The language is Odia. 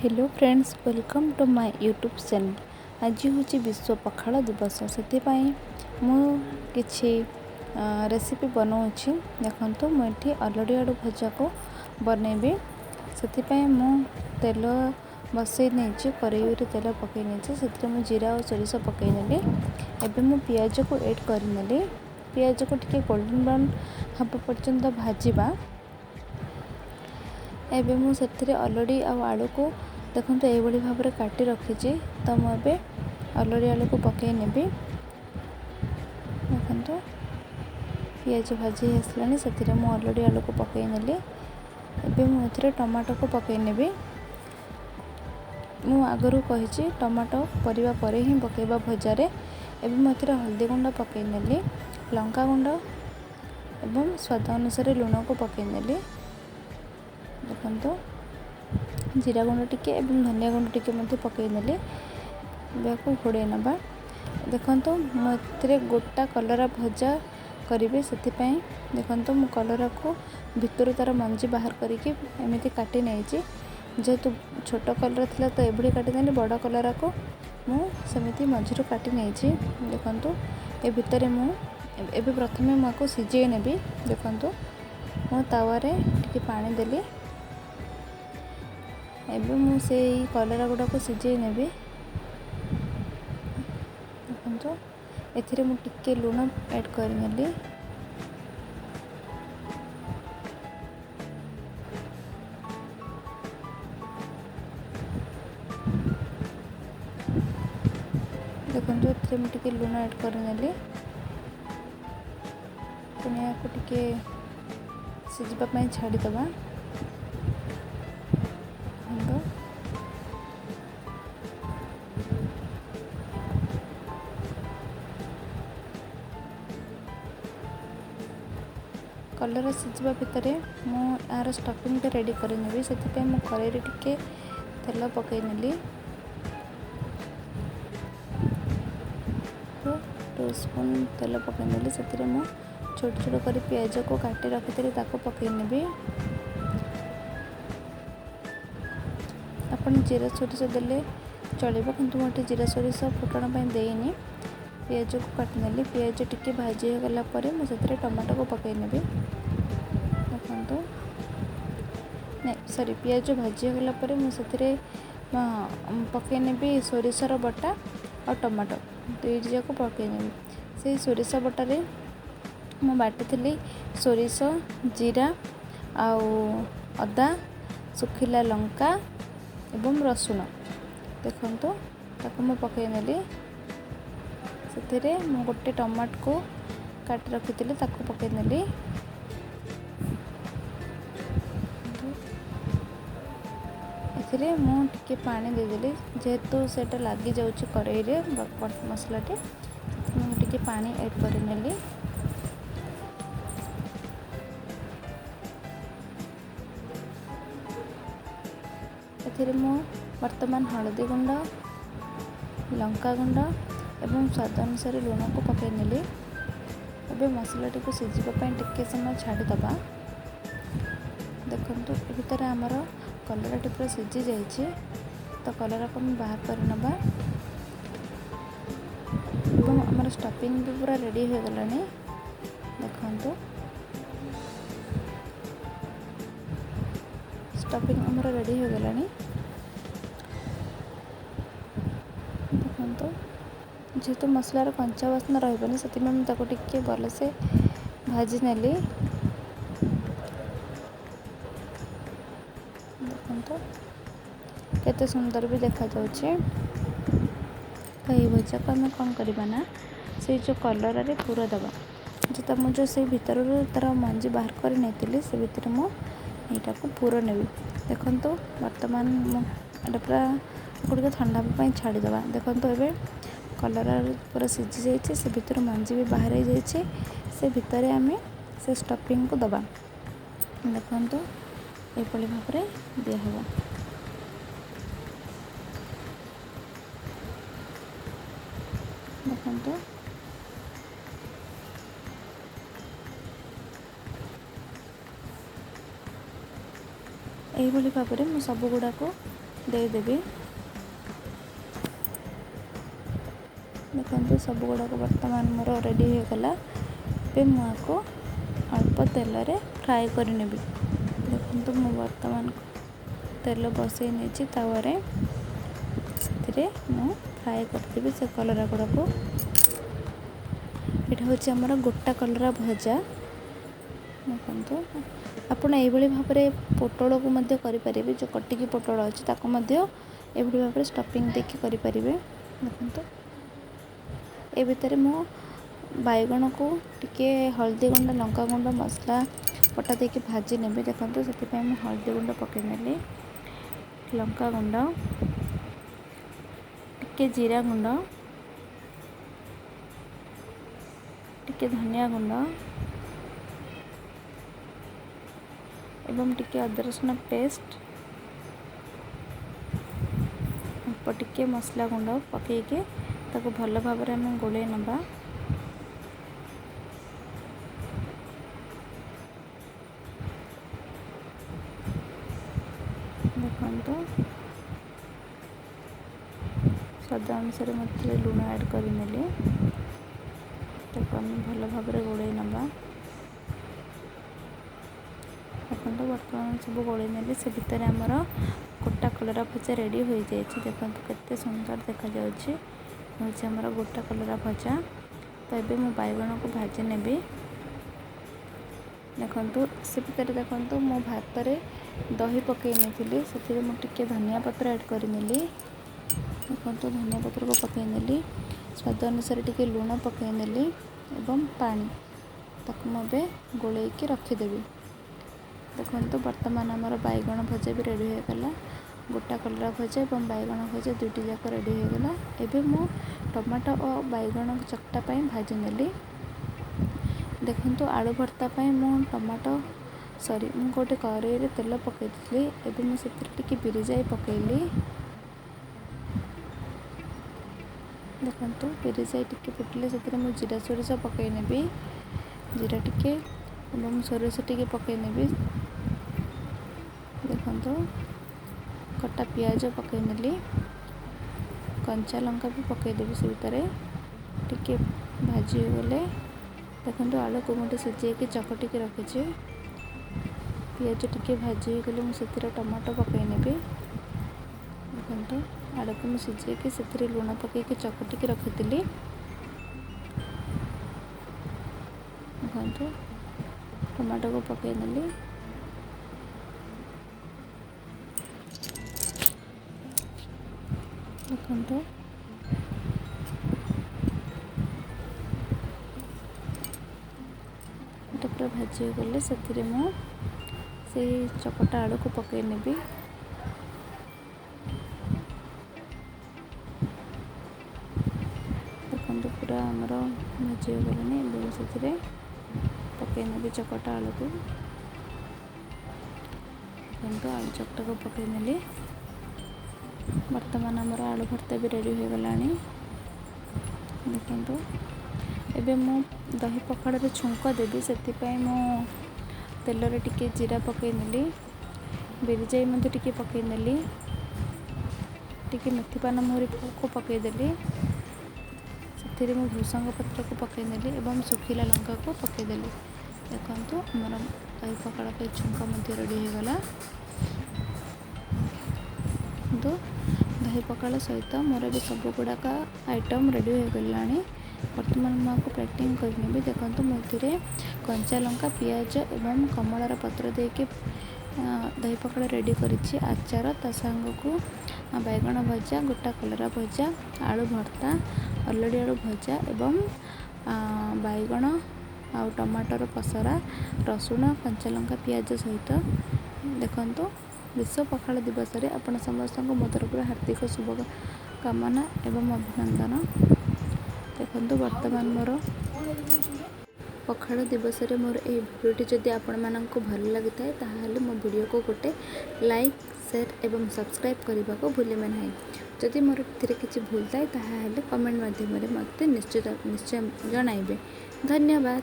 Hello friends, welcome to my YouTube channel. ଆଜି ହେଉଛି ବିଶ୍ୱ ପଖାଳ ଦିବସ, ସେଥିପାଇଁ ମୁଁ କିଛି ରେସିପି ବନାଉଛି। ଦେଖନ୍ତୁ, ମୁଁ ଏଠି ଅଲଡ଼ି ଆଳୁ ଭଜାକୁ ବନେଇବି। ସେଥିପାଇଁ ମୁଁ ତେଲ ବସେଇ ନେଇଛି, କରେଇରେ ତେଲ ପକାଇ ନେଇଛି। ସେଥିରେ ମୁଁ ଜିରା ଆଉ ସୋରିଷ ପକାଇ ନେଲି। ଏବେ ମୁଁ ପିଆଜକୁ ଏଡ଼୍ କରିନେଲି। ପିଆଜକୁ ଟିକେ ଗୋଲ୍ଡେନ୍ ବ୍ରାଉନ୍ ହେବା ପର୍ଯ୍ୟନ୍ତ ଭାଜିବା। ଏବେ ମୁଁ ସେଥିରେ ଅଲଡ଼ି ଆଉ ଆଳୁକୁ ଦେଖନ୍ତୁ ଏଇଭଳି ଭାବରେ କାଟି ରଖିଛି। ତ ମୁଁ ଏବେ ଅଲଡ଼ି ଆଳୁକୁ ପକାଇ ନେବି। ଦେଖନ୍ତୁ, ପିଆଜ ଭାଜି ହେଇ ଆସିଲାଣି, ସେଥିରେ ମୁଁ ଅଲଡ଼ି ଆଳୁକୁ ପକାଇ ନେଲି। ଏବେ ମୁଁ ଏଥିରେ ଟମାଟୋକୁ ପକାଇ ନେବି। ମୁଁ ଆଗରୁ କହିଛି, ଟମାଟୋ ପରିବା ପରେ ହିଁ ପକାଇବା ଭଜାରେ। ଏବେ ମୁଁ ଏଥିରେ ହଳଦୀ ଗୁଣ୍ଡ ପକାଇ ନେଲି, ଲଙ୍କା ଗୁଣ୍ଡ ଏବଂ ସ୍ୱାଦ ଅନୁସାରେ ଲୁଣକୁ ପକାଇ ନେଲି। ଦେଖନ୍ତୁ, ଜିରା ଗୁଣ୍ଡ ଟିକେ ଏବଂ ଧନିଆ ଗୁଣ୍ଡ ଟିକେ ମଧ୍ୟ ପକାଇ ନେଲି। ଏହାକୁ ଘୋଡ଼େଇ ନେବା। ଦେଖନ୍ତୁ, ମୁଁ ଏଥିରେ ଗୋଟା କଲରା ଭଜା କରିବି। ସେଥିପାଇଁ ଦେଖନ୍ତୁ, ମୁଁ କଲରାକୁ ଭିତରୁ ତା'ର ମଞ୍ଜି ବାହାର କରିକି ଏମିତି କାଟି ନେଇଛି। ଯେହେତୁ ଛୋଟ କଲରା ଥିଲା ତ ଏଭଳି କାଟିଦେଲି, ବଡ଼ କଲରାକୁ ମୁଁ ସେମିତି ମଝିରୁ କାଟି ନେଇଛି। ଦେଖନ୍ତୁ, ଏ ଭିତରେ ମୁଁ ଏବେ ପ୍ରଥମେ ମୁଁ ଆକୁ ସିଝେଇ ନେବି। ଦେଖନ୍ତୁ, ମୁଁ ତାୱାରେ ଟିକେ ପାଣି ଦେଲି। ଏବେ ମୁଁ ସେଇ କଲରା ଗୁଡ଼ାକୁ ସିଝେଇ ନେବି। ଦେଖନ୍ତୁ, ଏଥିରେ ମୁଁ ଟିକେ ଲୁଣ ଆଡ଼୍ କରିନେଲି। ଦେଖନ୍ତୁ, ଏଥିରେ ମୁଁ ଟିକେ ଲୁଣ ଆଡ଼୍ କରିନେଲି। ପୁଣି ଏହାକୁ ଟିକେ ସିଝିବା ପାଇଁ ଛାଡ଼ିଦେବା। ଦେଖନ୍ତୁ, କଲରା ସିଝିବା ଭିତରେ ମୁଁ ଏହାର ଷ୍ଟଫିଂଟା ରେଡ଼ି କରିନେବି। ସେଥିପାଇଁ ମୁଁ କରେଇରେ ଟିକେ ତେଲ ପକାଇ ନେଲି, 2 ସ୍ପୁନ୍ ତେଲ ପକାଇ ନେଲି। ସେଥିରେ ମୁଁ ଛୋଟ ଛୋଟ କରି ପିଆଜକୁ କାଟି ରଖିଥିଲି, ତାକୁ ପକାଇ ନେବି। ଆପଣ ଜିରା ସୋରିଷ ଦେଲେ ଚଳିବ, କିନ୍ତୁ ମୁଁ ଏଠି ଜିରା ସୋରିଷ ଫୁଟଣ ପାଇଁ ଦେଇନି। ପିଆଜକୁ କାଟିନେଲି। ପିଆଜ ଟିକେ ଭାଜି ହେଇଗଲା ପରେ ମୁଁ ସେଥିରେ ଟମାଟୋକୁ ପକାଇ ନେବି। ଦେଖନ୍ତୁ, ନାଇଁ ସରି, ପିଆଜ ଭାଜି ହେଇଗଲା ପରେ ମୁଁ ସେଥିରେ ପକାଇ ନେବି ସୋରିଷର ବଟା ଆଉ ଟମାଟୋ ଦୁଇଟି ଯାକ ପକାଇ ନେବି। ସେଇ ସୋରିଷ ବଟାରେ ମୁଁ ବାଟିଥିଲି ସୋରିଷ, ଜିରା ଆଉ ଅଦା, ଶୁଖିଲା ଲଙ୍କା ଏବଂ ରସୁଣ। ଦେଖନ୍ତୁ, ତାକୁ ମୁଁ ପକାଇ ନେଲି। ସେଥିରେ ମୁଁ ଗୋଟେ ଟମାଟୋକୁ କାଟି ରଖିଥିଲି, ତାକୁ ପକାଇ ନେଲି। ଏଥିରେ ମୁଁ ଟିକେ ପାଣି ଦେଇଦେଲି, ଯେହେତୁ ସେଇଟା ଲାଗିଯାଉଛି କରେଇରେ ମସଲାଟି, ସେଥିପାଇଁ ମୁଁ ଟିକେ ପାଣି ଆଡ଼୍ କରିନେଲି। ଏଥିରେ ମୁଁ ବର୍ତ୍ତମାନ ହଳଦୀ ଗୁଣ୍ଡ, ଲଙ୍କା ଗୁଣ୍ଡ ଏବଂ ସ୍ୱାଦ ଅନୁସାରେ ଲୁଣକୁ ପକାଇ ନେଲି। ଏବେ ମସଲାଟିକୁ ସିଝିବା ପାଇଁ ଟିକେ ସମୟ ଛାଡ଼ିଦେବା। ଦେଖନ୍ତୁ, ଏ ଭିତରେ ଆମର କଲରାଟି ପୁରା ସିଝି ଯାଇଛି। ତ କଲରାକୁ ଆମେ ବାହାର କରିନେବା ଏବଂ ଆମର ଷ୍ଟଫିଂ ବି ପୁରା ରେଡ଼ି ହୋଇଗଲାଣି। ଦେଖନ୍ତୁ, ଷ୍ଟଫିଂ ଆମର ରେଡ଼ି ହୋଇଗଲାଣି। ଦେଖନ୍ତୁ, ଯେହେତୁ ମସଲାର କଞ୍ଚା ବାସ୍ନା ରହିବନି, ସେଥିପାଇଁ ମୁଁ ତାକୁ ଟିକେ ଭଲସେ ଭାଜି ନେଲି। ଦେଖନ୍ତୁ, କେତେ ସୁନ୍ଦର ବି ଦେଖାଯାଉଛି। ତ ଏଇ ଭଜାକୁ ଆମେ କ'ଣ କରିବା ନା, ସେଇ ଯେଉଁ କଲରାରେ ପୁର ଦେବା। ଯେତେ ମୁଁ ଯେଉଁ ସେଇ ଭିତରରୁ ତା'ର ମଞ୍ଜି ବାହାର କରି ନେଇଥିଲି, ସେ ଭିତରେ ମୁଁ ଏଇଟାକୁ ପୁର ନେବି। ଦେଖନ୍ତୁ, ବର୍ତ୍ତମାନ ମୁଁ ଏଇଟା ପୁରା ଟିକେ ଥଣ୍ଡା ହେବା ପାଇଁ ଛାଡ଼ିଦେବା। ଦେଖନ୍ତୁ, ଏବେ କଲରା ପୁରା ସିଝି ଯାଇଛି, ସେ ଭିତରୁ ମଞ୍ଜି ବି ବାହାର ହେଇଯାଇଛି। ସେ ଭିତରେ ଆମେ ସେ ଷ୍ଟଫିଂକୁ ଦେବା। ଦେଖନ୍ତୁ, ଏଇଭଳି ଭାବରେ ଦିଆହେବ। ଦେଖନ୍ତୁ, ଏଇଭଳି ଭାବରେ ମୁଁ ସବୁଗୁଡ଼ାକୁ ଦେଇଦେବି। ଦେଖନ୍ତୁ, ସବୁଗୁଡ଼ାକ ବର୍ତ୍ତମାନ ମୋର ରେଡ଼ି ହୋଇଗଲା। ଏବେ ମୁଁ ଆକୁ ଅଳ୍ପ ତେଲରେ ଫ୍ରାଏ କରିନେବି। ଦେଖନ୍ତୁ, ମୁଁ ବର୍ତ୍ତମାନ ତେଲ ବସେଇ ନେଇଛି ତାୱାରେ, ସେଥିରେ ମୁଁ ଫ୍ରାଏ କରିଦେବି ସେ କଲରା ଗୁଡ଼ାକୁ। ଏଇଟା ହେଉଛି ଆମର ଗୋଟା କଲରା ଭଜା। ଦେଖନ୍ତୁ, ଆପଣ ଏଇଭଳି ଭାବରେ ପୋଟଳକୁ ମଧ୍ୟ କରିପାରିବେ। ଯେଉଁ କଟିକି ପୋଟଳ ଅଛି, ତାକୁ ମଧ୍ୟ ଏଇଭଳି ଭାବରେ ଷ୍ଟଫିଂ ଦେଇକି କରିପାରିବେ। ଦେଖନ୍ତୁ, ଏ ଭିତରେ ମୁଁ ବାଇଗଣକୁ ଟିକେ ହଳଦୀ ଗୁଣ୍ଡ, ଲଙ୍କା ଗୁଣ୍ଡ, ମସଲା ବଟା ଦେଇକି ଭାଜି ନେବି। ଦେଖନ୍ତୁ, ସେଥିପାଇଁ ମୁଁ ହଳଦୀ ଗୁଣ୍ଡ ପକାଇ ନେଲି, ଲଙ୍କା ଗୁଣ୍ଡ ଟିକେ, ଜିରା ଗୁଣ୍ଡ ଟିକେ, ଧନିଆ ଗୁଣ୍ଡ ଏବଂ ଟିକେ ଅଦା ରସୁଣ ପେଷ୍ଟ, ଅଳ୍ପ ଟିକେ ମସଲା ଗୁଣ୍ଡ ପକାଇକି ତାକୁ ଭଲ ଭାବରେ ଆମେ ଗୋଳେଇ ନେବା। ଦେଖନ୍ତୁ, ସ୍ୱାଦ ଅନୁସାରେ ମୁଁ ଏଥିରେ ଲୁଣ ଆଡ଼୍ କରିନେଲି। ତାକୁ ଆମେ ଭଲ ଭାବରେ ଗୋଳେଇ ନେବା। ଦେଖନ୍ତୁ, ବର୍ତ୍ତମାନ ସବୁ ଗୋଳେଇ ନେଲି। ସେ ଭିତରେ ଆମର ଗୋଟା କଲରା ଭଜା ରେଡ଼ି ହୋଇଯାଇଛି। ଦେଖନ୍ତୁ, କେତେ ସୁନ୍ଦର ଦେଖାଯାଉଛି। ହେଉଛି ଆମର ଗୋଟା କଲରା ଭଜା। ତ ଏବେ ମୁଁ ବାଇଗଣକୁ ଭାଜି ନେବି। ଦେଖନ୍ତୁ, ସେ ଭିତରେ ଦେଖନ୍ତୁ, ମୁଁ ଭାତରେ ଦହି ପକାଇ ନେଇଥିଲି। ସେଥିରେ ମୁଁ ଟିକେ ଧନିଆ ପତ୍ର ଆଡ଼୍ କରିନେଲି। ଦେଖନ୍ତୁ, ଧନିଆ ପତ୍ରକୁ ପକାଇ ନେଲି, ସ୍ୱାଦ ଅନୁସାରେ ଟିକେ ଲୁଣ ପକାଇ ନେଲି ଏବଂ ପାଣି। ତାକୁ ମୁଁ ଏବେ ଗୋଳେଇକି ରଖିଦେବି। ଦେଖନ୍ତୁ, ବର୍ତ୍ତମାନ ଆମର ବାଇଗଣ ଭଜା ବି ରେଡ଼ି ହୋଇଗଲା। ଗୋଟା କଲରା ଭଜା ଏବଂ ବାଇଗଣ ଭଜା ଦୁଇଟି ଯାକ ରେଡ଼ି ହୋଇଗଲା। ଏବେ ମୁଁ ଟମାଟୋ ଓ ବାଇଗଣ ଚକଟା ପାଇଁ ଭାଜି ନେଲି। ଦେଖନ୍ତୁ, ଆଳୁ ଭର୍ତ୍ତା ପାଇଁ ମୁଁ ଟମାଟୋ, ସରି, ମୁଁ ଗୋଟେ କରେଇରେ ତେଲ ପକାଇଥିଲି। ଏବେ ମୁଁ ସେଥିରେ ଟିକେ ବିରି ଜାଇ ପକାଇଲି। ଦେଖନ୍ତୁ, ବିରି ଜାଇ ଟିକେ ଫୁଟିଲେ ସେଥିରେ ମୁଁ ଜିରା ସୋରିଷ ପକାଇ ନେବି। ଜିରା ଟିକେ ଏବଂ ସୋରିଷ ଟିକେ ପକାଇ ନେବି। ଦେଖନ୍ତୁ, କଟା ପିଆଜ ପକାଇ ନେଲି, କଞ୍ଚା ଲଙ୍କା ବି ପକାଇଦେବି ସେ ଭିତରେ। ଟିକେ ଭାଜି ହୋଇଗଲେ, ଦେଖନ୍ତୁ, ଆଳୁକୁ ମୁଁ ଟିକେ ସିଝେଇକି ଚକଟିକି ରଖିଛି। ପିଆଜ ଟିକେ ଭାଜି ହୋଇଗଲେ ମୁଁ ସେଥିରେ ଟମାଟୋ ପକାଇ ନେବି। ଦେଖନ୍ତୁ, ଆଳୁକୁ ମୁଁ ସିଝେଇକି ସେଥିରେ ଲୁଣ ପକାଇକି ଚକଟିକି ରଖିଥିଲି। ଦେଖନ୍ତୁ, ଟମାଟୋକୁ ପକାଇ ନେଲି। ଦେଖନ୍ତୁ, ଏଇଟା ପୁରା ଭାଜି ହୋଇଗଲେ ସେଥିରେ ମୁଁ ସେଇ ଚକଟା ଆଳୁକୁ ପକାଇ ନେବି। ଦେଖନ୍ତୁ, ପୁରା ଆମର ଭାଜି ହୋଇଗଲାଣି। ଏବେ ମୁଁ ସେଥିରେ ପକାଇ ନେବି ଚକଟା ଆଳୁକୁ। ଦେଖନ୍ତୁ, ଆଳୁ ଚକଟାକୁ ପକାଇ ନେଲି। ବର୍ତ୍ତମାନ ଆମର ଆଳୁ ଭର୍ତ୍ତା ବି ରେଡ଼ି ହୋଇଗଲାଣି। ଦେଖନ୍ତୁ, ଏବେ ମୁଁ ଦହି ପଖାଳରେ ଛୁଙ୍କ ଦେବି। ସେଥିପାଇଁ ମୁଁ ତେଲରେ ଟିକେ ଜିରା ପକାଇ ନେଲି, ବିରି ଜାଇ ମଧ୍ୟ ଟିକେ ପକାଇ ନେଲି, ଟିକେ ମେଥି ପାନ ମହୁରିକୁ ପକାଇଦେଲି। ସେଥିରେ ମୁଁ ଭୃସଙ୍ଗ ପତ୍ରକୁ ପକାଇ ନେଲି ଏବଂ ଶୁଖିଲା ଲଙ୍କାକୁ ପକାଇଦେଲି। ଦେଖନ୍ତୁ, ଆମର ଦହି ପଖାଳ ପାଇଁ ଛୁଙ୍କ ମଧ୍ୟ ରେଡ଼ି ହୋଇଗଲା। କିନ୍ତୁ ଦହି ପଖାଳ ସହିତ ମୋର ଏବେ ସବୁ ଗୁଡ଼ାକ ଆଇଟମ୍ ରେଡ଼ି ହୋଇଗଲାଣି। ବର୍ତ୍ତମାନ ମୁଁ ଆକୁ ପ୍ଲେଟିଂ କରିନେବି। ଦେଖନ୍ତୁ, ମୁଁ ଏଥିରେ କଞ୍ଚା ଲଙ୍କା, ପିଆଜ ଏବଂ କମଳାର ପତ୍ର ଦେଇକି ଦହି ପଖାଳ ରେଡ଼ି କରିଛି। ଆଚାର, ତା ସାଙ୍ଗକୁ ବାଇଗଣ ଭଜା, ଗୋଟା କଲରା ଭଜା, ଆଳୁ ଭର୍ତ୍ତା, ଅଲଡ଼ି ଆଳୁ ଭଜା ଏବଂ ବାଇଗଣ ଆଉ ଟମାଟର ପସରା, ରସୁଣ, କଞ୍ଚା ଲଙ୍କା, ପିଆଜ ସହିତ। ଦେଖନ୍ତୁ, ବିଶ୍ୱ ପଖାଳ ଦିବସରେ ଆପଣ ସମସ୍ତଙ୍କୁ ମୋ ତରଫରୁ ହାର୍ଦ୍ଦିକ ଶୁଭ କାମନା ଏବଂ ଅଭିନନ୍ଦନ। ଦେଖନ୍ତୁ, ବର୍ତ୍ତମାନ ମୋର ପଖାଳ ଦିବସରେ ମୋର ଏହି ଭିଡ଼ିଓଟି ଯଦି ଆପଣମାନଙ୍କୁ ଭଲ ଲାଗିଥାଏ, ତାହେଲେ ମୋ ଭିଡ଼ିଓକୁ ଗୋଟେ ଲାଇକ୍, ସେୟାର ଏବଂ ସବସ୍କ୍ରାଇବ୍ କରିବାକୁ ଭୁଲିବେ ନାହିଁ। ଯଦି ମୋର ଏଥିରେ କିଛି ଭୁଲ ଥାଏ, ତାହେଲେ କମେଣ୍ଟ ମାଧ୍ୟମରେ ମୋତେ ନିଶ୍ଚିତ ନିଶ୍ଚୟ ଜଣାଇବେ। ଧନ୍ୟବାଦ।